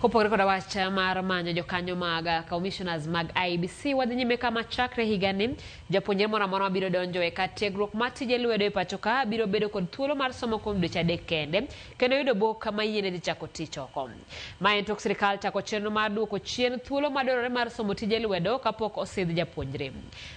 Kopogore koda wach mar manyo jokanyo mag commissioners mag IEBC, wadhi nyime kama chakre higani japuonjre moro amora mabiro donjo e kar tiegruok mar tije lwedo e pacho ka biro bedo kod thuolo mar somo kuom dweche 3 kende kendo yudo bok ma yiene dhi chako tich oko. Ma en tok sirikal chako chenro mar duoko chien thuolo madwarore mar somo tije lwedo kapok osidh japuonjre.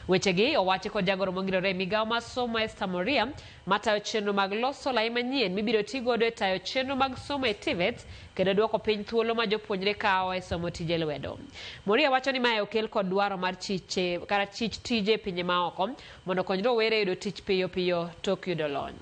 Wechegi owachi kod jagoro mongirore e migawo mar somo Esther Moria matayo chenro mag loso lai manyien mibiro ti godo e tayo chenro mag somo e TVET kendo duoko piny thuolo ma jopuonjre kawo e somo tije lwedo. Moria wacho ni mae okel kod dwaro mar chiche kata chich tije e pinje maoko mondo okony rowere yudo tich piyo piyo tok yudo lony.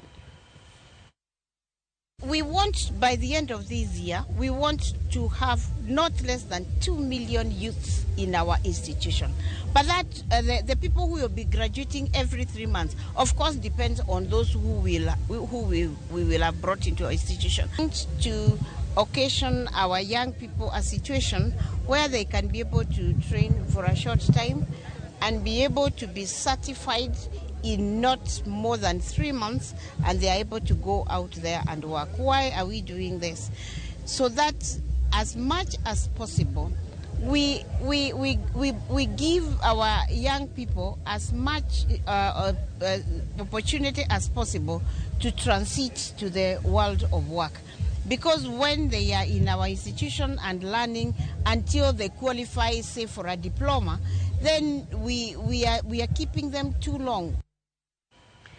We want, by the end of this year, we want to have not less than 2 million youths in our institution. But that the people who will be graduating every 3 months, of course, depends on those who we will have brought into our institution. To occasion our young people a situation where they can be able to train for a short time and be able to be certified in not more than 3 months, and they are able to go out there and work. Why are we doing this? So that as much as possible, we give our young people as much opportunity as possible to transit to the world of work. Because when they are in our institution and learning until they qualify, say, for a diploma, then we are keeping them too long.